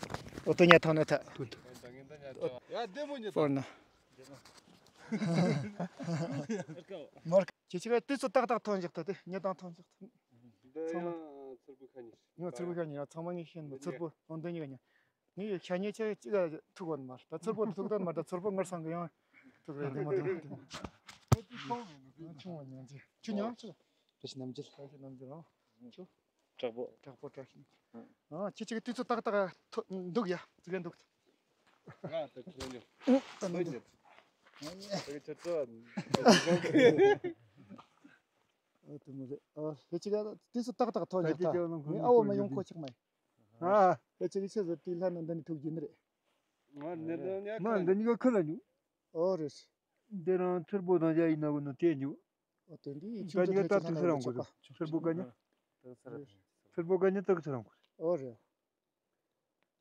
ཨོ་ཏོ་ཉ་ཐོན་ནི་ཐ། ཐོན་ཏུ། ཡ་དེ་མོ་ཉི་ཕོར་ན། མར་ཁྱེད་ཅི་ག་དུས་ཚོད་ཏག་ཏག་ཐོན་བཞག་ད་དེ་ཉི་དང་ཐོན་བཞག་ད། འདི་ཚང་མ། ཡང་ཚུར་བུ་ཁ་ཉིས། ང་ཚུར་བུ་ཁ་ཉིས་ར་ཚང་མ་ངས་ཤེས་ནི་ཚུར་བུ་ཨོ་འདི་གཉིས་ཀ་ཉ། ངས་ཤ་ཉེ་ཆ་གཅིག་ལ་ཐུག་གོ་ནི་མ་རེད། ད་ཚུར་པོ་ཐུག་དོན་མ་རེད། ད་ཚུར་པོ་ངར་སང་གི་ཡང་ཐུག་རེད། འདི་མ་འདི་མ་འདི་མ། ཆུང་བ་ཉང་ཅི་ཆུ་ཉང་ཆི། བཀྲ་ཤིས་རྣམ་རྒྱལ། བཀྲ་ཤིས་རྣམ་རྒྱལ་ཨང་། ཆུ། དྲག་པོ། དྲག་པོ་བཀྲ་ཤིས། ཨ་ཁྱེད་ཅིག་དུས་ཚོད་ཏག་ཏག་ཐོ་འདུག་ཡ་ཙི་གེ་འདུག་ང་ད་ཁྱེད་འདུག་ད་འདུག་ད་འདུག་ད་གི་ཆ་ཚོ། ཨ་དེ་མོ་རེད། ཨ་ཁྱེད་ཅིག་དུས་ཚོད་ཏག་ཏག་ཐོ་ཉག་ད་ངས་ཨ་བོ་མ་ཡོང་ཁོ་ཆག་མ་ཡིན། ཨ། ཨེ་ཅེ་ཨེ་ཅེ་ཟེར་དེ་ལྷ་ན་འདི་ནས་ཐུག་རྒྱུ་ནི་རེད། ང་ནི་འདི་ནས་མ་ཁ་འདི་གཉིས་ཀ་ཁུ་ལ་ཉུག་ཨོ་རེད། འདི་རང་ཚུར་པོ་དང་ཡ་ཡིན་ན་གོ་ནོ་དེ་ཉུག་ཨོ་དེ་འདི་ད་ཁྱིམ་གཉིས་ཚང་ཀ་ད་ཐུག་ས་རང་གོ་རེད། ཚུར་པོ་ཀ་ཉི། ཚུར་པོ་ཀ་ཉི་ད་ཁུ་ས་རང་གོ་རེད། ཨོ་རེད།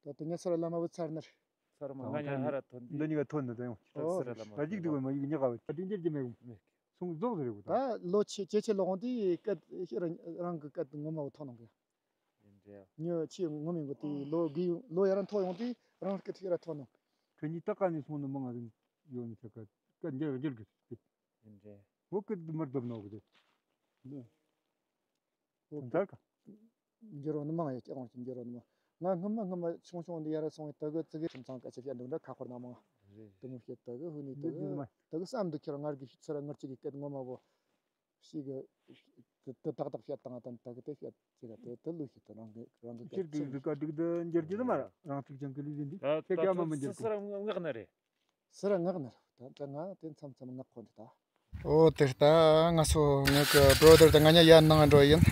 ད་དེ་ཉི་ཚེ་ར་བླ་མ་བུ་ཚར་ནི་རེད། ཚར་མ་ང་ཉ་ཧ་ར་ཐོན་འདི་གཉིས་ཀ་ཐོན་ནི་དེ་ཡོང་། ཨོ་རེད། ད་ཅིག་འདི་གོ་མ་ཡིག་ཉག་ག་བ་ད་དེ་འདིར་གྱི་མེད་གོ་མེད། སོང་རྫོགས་ཟེར་རེད་གོ་ད། ད་ལོ་ཆེ་ཆེ་ཆེ་ལོག་འོང་དུས་སྐད་ཤེས་ར་རང་གི་སྐད་ངོ་མ་བོ་ཐོན་ནོ་གི། ཡིན་འདྲ། ཉོ་ཆེ་ངོ་མ་ཡིན་གོ་དུས་ལོ་གི་ལོ་ཡ་ར་མཐོ་ཡོང་དུས་རང་སྐད་ཤེས་ར་ཐོན་ནོ། ཁྱོད་གཉིས་ད་ག་ནས་སོང་ནི་མང་ང་རིང་ཡོད་ནི་ཆ་ག་སྐད་འགྱུར་འགྱུར་གི་སྐད། ཡིན་འདྲ། འོ་སྐད་མར་བརྡབ་ནོ་གི་དེ། འོ་འདར་ག་འགྱུར་བ་ནི་མང་ཡོད་ཀྱང་འོང་ཞིང་འགྱུར་བ་ནི་མང་། ང་སྔོན་མ་སྔོན་མ་ཆུང་ཆུང་འདི་ཡ་ར་སོང་བའི་དུ་གི་ཙི་གི་ཁྱིམ་ཚང་སྐད་ཆ་བཤད་འདུག་འདྲ་ཁ་འཁོར་ན་མང་། རེད། དུ་མོ་བཤད་དུ་གི་ཧུ་ནི་དུ་འདི་འདི་གི་མ། དུ་གི་བསམ་འདུག་ཁྱེད་ང་གི་ཚུར་ངར་གཅིག་གི་སྐད་ངོ་མ་བོ་ཞིག་གི་དུ་ཏག་ཏག་བཤད་དང་དང་དུ་གི་དེ་བཤད་ཅི་ག་དེ་དུ་ལུས་ཤིག་དུ་རང་གི་རང་གི་སྐད་ཅིག་འདི་ག་འདུག་འདི་འགྱུར་གྱི་ནི་མ་ར་རང་ཚིག་ཅང་གི་ལུས་འདི་ད་ཁྱེད་ཀྱི་ཨ་མ་མི་འགྱུར་གི་སི་ར་ངག་ནི་རེད། སི་ར་ངག་ནི་རེད། ད་ང་དེ་མཚམས་མཚམས་ངག་ཁོ་འདི་ད། ཨོ་དེ་ལྟ་ང་ཚོ་ངེད་ཀྱི་བྲོ་དར་དང་ང་གཉིས་ཡར་ནང་འགྲོ་ཡིན།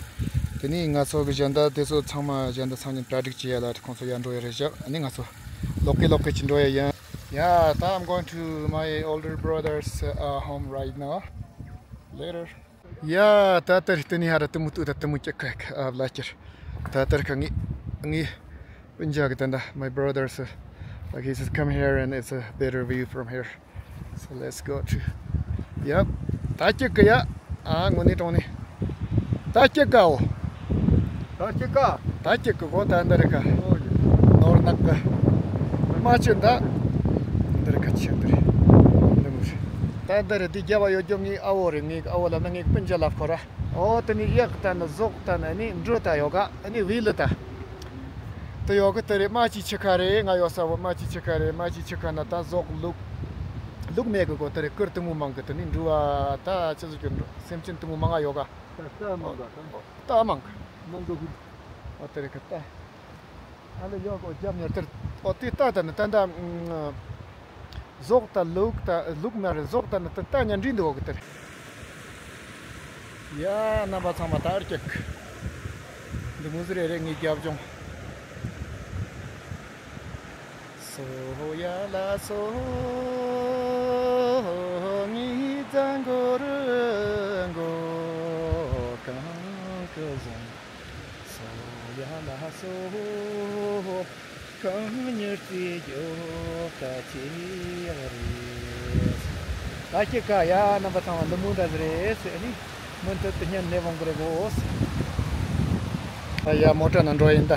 དེ་ནས་ང་ཚོ་གི་གཞན་དག་དེ་ཚོ་ཚང་མ་གཞན་དག་ཚང་མ་གྲ་སྒྲིག་བྱེད་ཡ་ལ་ཁོང་ཚོ་ཡར་འགྲོ་ཡ་རེད་བཞག་ཨ་ནི་ང་ཚོ་ལོག་གི་ལོག་གི་ཅིག་འགྲོ་ཡ་ཡིན། Yeah, I'm going to my older brother's uh, home right now. Later. Yeah, ད་ལྟར་དེ་ནས་ཧ་ར་དུ་མུ་ཏུ་ད་དུ་མུ་ཀྱི་ཁ་ཁ་ཨ་བླ་ཀྱར། ད་ལྟར་ཁ་ངའི་ངའི་སྤུན་ཀྱག་གི་ད་ད། My brother's, uh, like, he says, "Come here and it's a better view from here." So let's go to. Yep. ད་ཅིག་གི་ཡ། ཨ་དངོས་གནས་དྲང་གནས། ད་ཅིག་གའོ། ད་ཅིག་ག་ད་ཅིག་གི་གོ་ད་འདི་རི་ཁ། ཨོ་ཡ། ནོར་ནག་གི་མ་ཆེ་ད། འདི་རི་ཁ་ཆེ་འདི་རི། འདི་མོ་རི། ད་འདི་རི་འདི་རྒྱབ་ཡོད་རྒྱུ་ངའི་ཨ་བོ་རེད། ངའི་ཨ་བོ་ལ་ན་ངའི་སྤུན་ཀྱག་ལ་ཁོ་ར། ཨོ་དེ་ནི་གཡག་ད་ནི་ཟོག་ད་ནི་ནི་འབྲུ་ད་ཡོད་ག་ཨ་ནི་བི་ལི་ད། ད་ ཡོད་གི་དེ་རེད། རྨ་ཆུའི་ཆུ་ཁ་རེད། ང་ཡོད་ས་བོ་རྨ་ཆུའི་ཆུ་ཁ་རེད། རྨ་ཆུའི་ཆུ་ཁ་ན་ད་ཟོག་ལུག་ལུག་མེད་གི་གོ། དེ་རེད། གུར་དེ་མོ་མང་གི། དེ་ནི་འགྲུལ་བ་ད་ཅི་ཟིག་གི་སེམས་ཅན་དེ་མོ་མང་ང་ཡོད་ག། ད་རྟ་མང་ག། རྟ་མང་གི། མང་གི་ཧུར། ཨོ་དེ་རེད་གི་རྟ། ཨ་ལེ་ཡོད་གོ་རྒྱབ་ཉར་དེར། ཨོ་དེ་རྟ་ད་ནི་ད་ད། ཟོག་དང་ལུག་དང་ལུག་མ་རེད། ཟོག་དང་ནི་ད་ལྟ་ཉན་འདྲིས་འདུག་གི་དེར། ཡ་རྣམ་པ་ཚང་མ་ད་ཨར་ཀྱག་འདི་མུ་ཟི་རེ་རེ་ངའི་རྒྱབ་ལྗོངས། སོ་ཡ་ལ་སོ་ངའི་རྫ་མགོ་རུ་མགོ་གང་གི་བཟང་། སོ་ཡ་ལ་སོ། གང་མྱུར་རྩིས་རྒྱོབ་ད་ཅི་ཡག་རེད། ད་ཁྱེད་ཀ་ཡ་རྣམ་པ་ཚང་མ་འདི་མོ་འདྲ་ཟིག་རེད་ཟེར་ནི་མུ་མཐུད་དུ་བརྙན་ལས་འོང་གི་རེད་གོ། ད་ཡ་མོ་ཊ་ནང་འགྲོ་ཡིན་ད།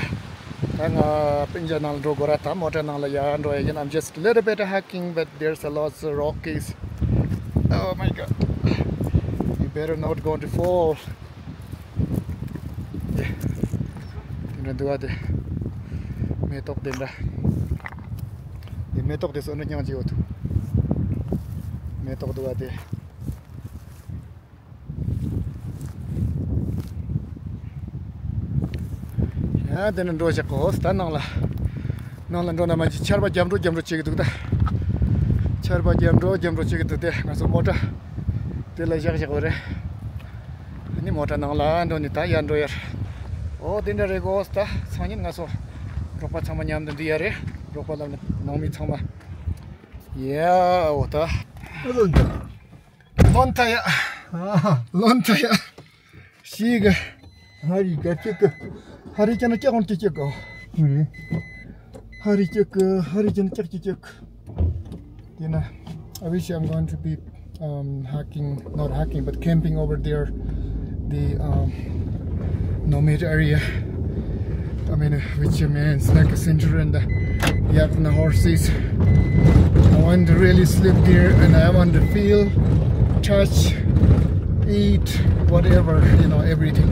ད་ང་སྤུན་ཀྱག་ནང་ལ་འགྲོ་དགོས་ར། ད་མོ་ཊ་ནང་ལ་ཡ་འགྲོ་ཡ་ཡིན། I'm just a little bit hiking, but there's a lot of rockies. Oh my God. You better not going to fall. དེ་འདྲ་འདུག་བ་དེ། མེ་ཏོག་དེ་འདྲ། དེ་མེ་ཏོག་དེ་སོ་ནི་རྐྱང་གཅིག་ཡོད་འདུག། མེ་ཏོག་འདུག་བ་དེ། ཡ་དེ་ནི་འགྲོ་བཞག་གོ། ད་ནང་ལ། ནང་ལ་འགྲོ་ན་མ་གཅིག་ཆར་པ་རྒྱབ་འགྲོ་རྒྱབ་འགྲོ་བྱེད་ཀྱི་འདུག་ད། ཆར་པ་རྒྱབ་འགྲོ་རྒྱབ་འགྲོ་བྱེད་ཀྱི་འདུག་དེ། ང་ཚོ་མོ་ཊ་དེ་ལ་བཞག་བཞག་པ་རེད། ཨ་ནི་མོ་ཊ་ནང་ལ་འགྲོ་ནི་ད་ཡར་འགྲོ་ཡར། ཨོ་དེ་འདྲ་རེད་གོ། ད་སང་ཉིན་ང་ཚོ་རོགས་པ་ཚང་མ་མཉམ་དུ་འདི་ཡར་རེད། རོགས་པ་ལབ་ན་ནང་མི་ཚང་མ། ཡ་ཨོ་ད། ཨ་ལོན་ད། ལོན་ཐ་ཡ། ཨ་ཧ། ལོན་ཐ་ཡ། ཤི་གི། ཧ་རི་ག་ཅི་གི། ཧ་རི་ཅན་ཀྱག་ཀོན་ཀྱི་ཅི་གོ། ཧ་རི་ཅི་གི། ཧ་རི་ཅན་ཀྱག་ཀྱི་ཅི་གི། དེ་ན། I wish I'm going to be um, hiking, not hiking, but camping over there, the um, Nomad area. I mean, which means like a center and the yak and the horses. I want to really sleep there, and I want to feel, touch, eat, whatever, you know, everything.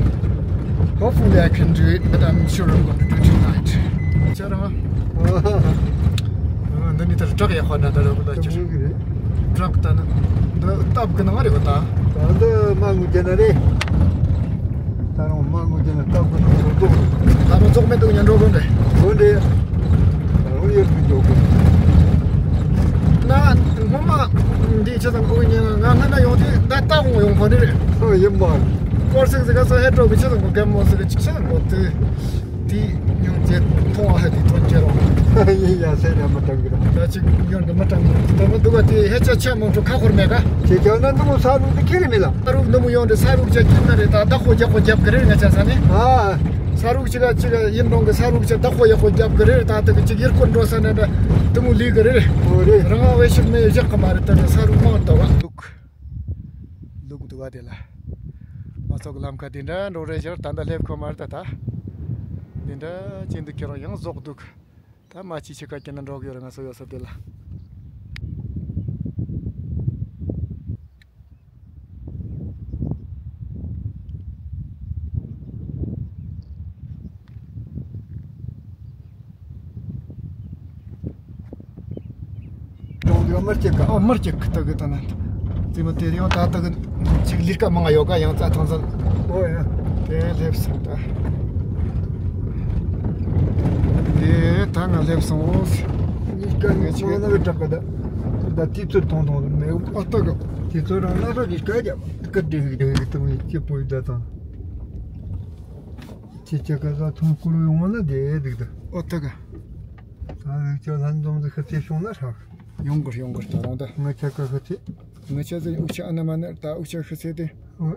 Hopefully I can do it, but I'm sure I'm going to do tonight. ཅར་ཧ། འདི་ནི་ད་བྲག་ཡག་པ་འདྲ་འདྲ་རེད་པ་ད་ཅིག་ཅིག་རེད། བྲག་ད་ནི་འདི་སྟབས་ཀྱི་ནང་རེད་པ་ད། ད་འདི་མ་ངུ་རྒྱ་ན་རེད། ད་རུང་མ་ངུ་རྒྱ་ན་སྟབས་ཀྱི་ནང་རུ་འདུག་ད་རུང་རྫོགས་མེད་འདུག་ཉན་འགྲོ་དགོས་འདྲེ། འོ་འདྲེ། ད་རུང་ཡོད་མི་འཇོག་གི། ན་ངོ་མ་འདི་ཆ་ཚང་ཁོ་ཉན་ང་སྔ་ན་ཡོང་དུས་ད་ལྟ་འོང་ཡོང་གོ་འདྲེ་རེད། ཨོ་ཡིན་པ། སྐོར་ཟིག་ཟིག་ག་ས་ཧེ་འགྲོ་གི་ཆ་ཚང་ཁོ་གད་མོ་ཟིག་ག་ཅིག་ཆ་ཚང་ཁོ་དུས། དེ་ཉུང་ཅེ་མཐོང་བ་ཧ་དེ་ཐོན་ཅེ་རོ། ཡིན་ཡ་སེ་ན་མི་གྲང་གི་རེད། ད་ཅིག་ཡོན་གི་མི་གྲང་གི་རེད། ད་མི་འདུག་ག་དེ་ཧེ་ཅ་ཆ་མང་ཁྲོ་ཁ་ཁོར་མེད་ག་ཅེ་ཅ་ན་འདུག་ས་རུག་དེ་ཁེ་རེ་མེད་ལ། ས་རུག་འདི་མོ་ཡོང་དེ་ས་རུག་ཅ་ཁྱིམ་ན་རེད། ད་བདག་པོ་རྒྱག་པོ་རྒྱབ་གི་རེད། ང་ཅ་ས་ནས། ཨ། ས་རུག་ཅིག་ག་ཅིག་ཡིན་རུང་གི་ས་རུག་ཅ་བདག་པོ་ཡག་པོ་རྒྱབ་གི་རེད། ད་དེ་གི་ཅིག་ཡིར་ཁོ་འགྲོ་ས་ནས་འདྲ་དེ་མོ་ལུས་གི་རེད། ཨོ་རེད། རང་ང་བེ་ཤིག་མེ་བཞག་གི་མ་རེད། ད་ནི་ས་རུག་མང་དུ་བ་འདུག་ལུག་འདུག་བ་དེ་ལ། ང་ཚོ་གི་ལམ་ཁ་དེ་འདྲ་འགྲོ་རེ་ཞར་ད་ལྟ་སླེབས་ཁོ་མ་རེད་ད་ད། དེ་འདྲ་ཅན་འདུག་ཁྱེད་རང་ཡང་ཟོག་འདུག་ད་མ་ཅི་ཆེ་ཁ་ཁྱེད་ན་འགྲོ་གི་ཡོད་རེད། ང་ཚོ་ཡོད་ས་དེ་ལ། གྲོང་ཡོད་མི་གཅིག་ག་ཨ་མི་གཅིག་གི་ད་གི་ད་ན། ཙི་མ་དེ་ཡང་ད་ད་གི་ཅིག་ལིར་ཀ་མང་ཡོད་ག་ཡང་རྩ་ཐང་ས། ཨོ་ཡ། དེ་སླེབས་སོང་ད། དེ་ད་ང་སླེབས་སོང་། ལིར་ཀ་ངས་ཆོག་ན་གི་དྲག་གི་ད། ད་དུས་ཚོད་ཐོང་ཐོང་མེད། ཨོ་ད་གི། དུས་ཚོད་རང་ན་ཚོད་ལིར་ཀ་རྒྱབ་ཀི་དེ་གི་དེ་གི་ཏུ་ཅི་པོ་ཡི་ད་དང་། ཁྱེད་ཅག་ག་ས་ཐོང་ཀུ་རུ་ཡོང་བ་ན་དེ་སྡུག་ད། ཨོ་ད་ག་ད་རིག་ཅག་ལྷན་འཛོམས་ཟིག་ཤི་ཚེ་བྱུང་ན་ཧྲག་ཡོང་གི་ཡོང་གི་ད་རང་ད། ང་ཅག་ག་ཤི་ཚེ། ང་ཅག་ཟིག་འུ་ཅག་ཨ་ན་མ་ན་ད་འུ་ཅག་ཤི་ཚེ་དེ། ཨོ།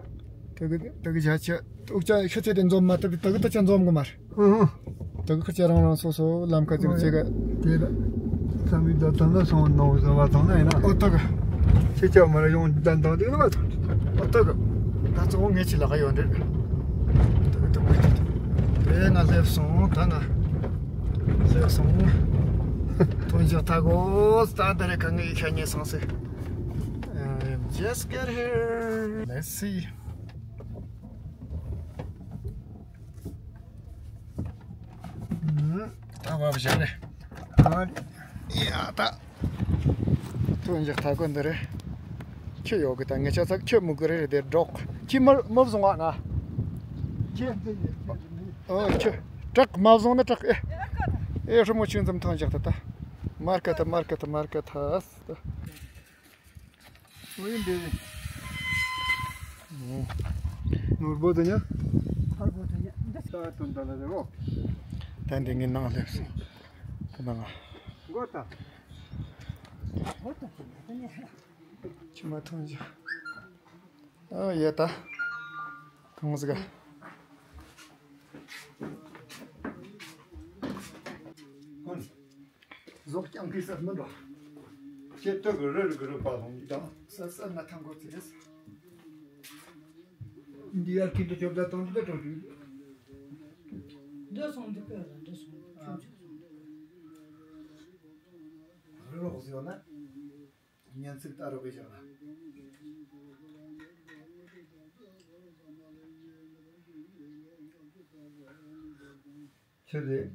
ད་གི་ད་གི་བྱ་ཆ་འུ་ཅག་ཤི་ཚེ་དེ་འཛོམས་མ་ད་གི་ད་གི་ད་ཅག་འཛོམས་གི་མ་རེད། ཨོ། ད་གི་ཁ་ཆ་རང་རང་སོ་སོ་ལམ་ཁ་ཅིག་ཅིག་ག་དེ་ལ། ས་མི་ད་ད་ན་སོང་ནོ་ཟ་བ་ཐང་ན་ཡིན་ན། ཨོ་ད་གི། ཁྱེད་ཅག་མ་ར་ཡོང་ད་ད་དེ་ལ་བ་ཐང་། ཨོ་ད་གི། ད་གཙོ་བོ་ངེད་ཅི་ལ་ག་ཡོང་དེ། ད་གི་ད་གི་ད་གི། དེ་ང་སླེབས་སོང་ད་ང་། སླེབས་སོང་། ཐོན་ཅག་ད་གོ་ད་ད་རེ་ག་ངའི་ཤ་ཉེ་སང་སེ། Um, just get here. Let's see. ཨུམ། བ་བཞག་རེད། ཨ། ཡ་ད། ཐུགས་རྗེ་ཐག་གོ་འདི་རེད། ཁྱི་ཡོད་གི་ད་ངེད་ཆ་ཚ་ཁྱི་མུ་གུ་རེ་རེ་དེ་སྒྲོག་ཁྱི་མར་མུ་བཟུང་བ་ན། ཁྱི། ཨོ་ཁྱི། བྲག་མ་བཟུང་ན་བྲག་ཨེ། ཨེ་ཧྲི་མོ་ཆུང་ཙམ་ཐོན་བཞག་ད་ད། མར་ཀ་ད་མར་ཀ་ད་མར་ཀ་ད། ཨོ་ཡིན་འདི། ནོར་བུ་དེ་ཉ། ནོར་བུ་དེ་ཉ། འདི་ས་དོན་དང་ལ་རེ་བོ། ད་འདི་ངའི་ནང་སླེབས་སོང་། ཁོ་ན་ང་། མགོ་ད། མགོ་ད་ཁྱི་མ་ཐོན་ཅི། ཨོ་ཡེ་ད། ཐོང་ཟིག་ཀུན། ཟོག་རྐྱང་གི་སར་མི་འགྲོ། ཁྱེད་སྟོད་གི་རི་རི་གི་རི་པ་ལོང་གི་དང་ས་ས་ན་ཐང་གོ་ཚེ་རེད། འདི་ཡར་ཁྱེད་དུ་ཅོབ་ད་གཏོང་གི་ད་གྲོང་གི། འདི་སོང་འདི་པས་ལ་འདི་སོང་ཆུང་ཆུང་སོང་། རི་རོགས་ཟེར་ན། ཉན་ཚིག་ལྟ་རོགས་བྱས་བཞག་ན། ཆི་རེད།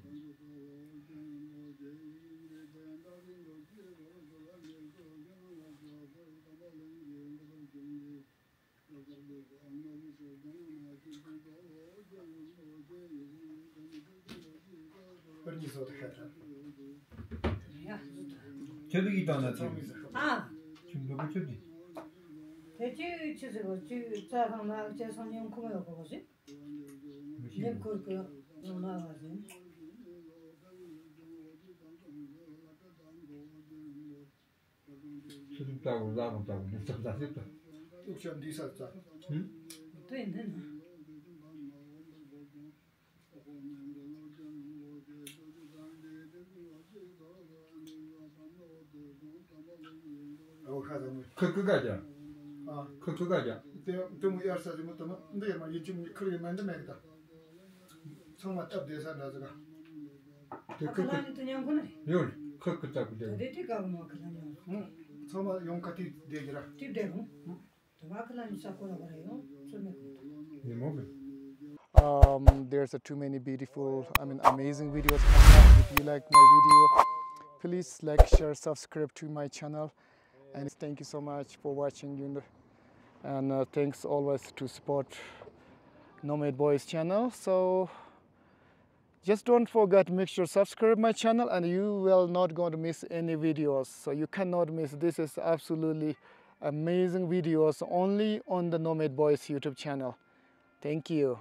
ཁྱོད་ཀྱིས་བཏང་ན་ཚིག་ཨ། ཁྱོད་འགྲོ་གི་ཁྱོད་ཀྱིས། དེ་ཅི་ཆི་ཟེར་བ་ཅི་རྩྭ་ཐང་ན་ཅེ་སང་ཉིན་ཁོ་མེད་གོ་གོ་ཟིན། མི་ཤེས། ལེབ་ཁུར་གི་ནང་ན་བ་ཟིན། ཚུལ་ལྟ་བུ་ལ་མི་ལྟ་བུ་འདི་ལྟ་ལྟ་ཞིག་ཏུ། ཨུ་ཤ་འདི་ས་ཙ། ཧུམ། དེ་འདི་ན། ཨོ་ཤ་ད་མོ། ཁ་ཁ་ཀ་ཀྱ། ཨ། ཁ་ཁ་ཀ་ཀྱ། དེ་དེ་མོ་ཡར་ས་དེ་མོ་དེ་མོ་འདི་ཡར་མ་ཡིད་ཆེས་མི་ཁུར་ཡིན་མ་འདི་མེད་གི་ད། ཚང་མ་སྟབས་བདེ་ས་འདྲ་ཟིག་ག་དེ་ཁ་ཁ་ཁ་ལ་ནི་དུ་ཉང་ཁོ་ནི། ཡོད། ཁ་ཁ་ད་གུ་དེ། དེ་དེ་ག་མ་ཁ་ལ་ཉང་། ཚང་མ་ཡོང་ཁ་ཏི་བདེ་གི་ར། ཏི་བདེ་རུང་། དུ་མ་ཁ་ལ་ནི་ས་ཁོ་ར་བ་ར་ཡོང་ཚོ་མེད་གི། ཡིན་མོ་གི། Um, there's a too many beautiful, I mean, amazing videos coming up. If you like my video, please like, share, subscribe to my channel. And thank you so much for watching, you know, and uh, thanks always to support Nomad Boys channel. So just don't forget, make sure subscribe my channel, and you will not going to miss any videos. So you cannot miss. This is absolutely amazing videos only on the Nomad Boys YouTube channel. Thank you.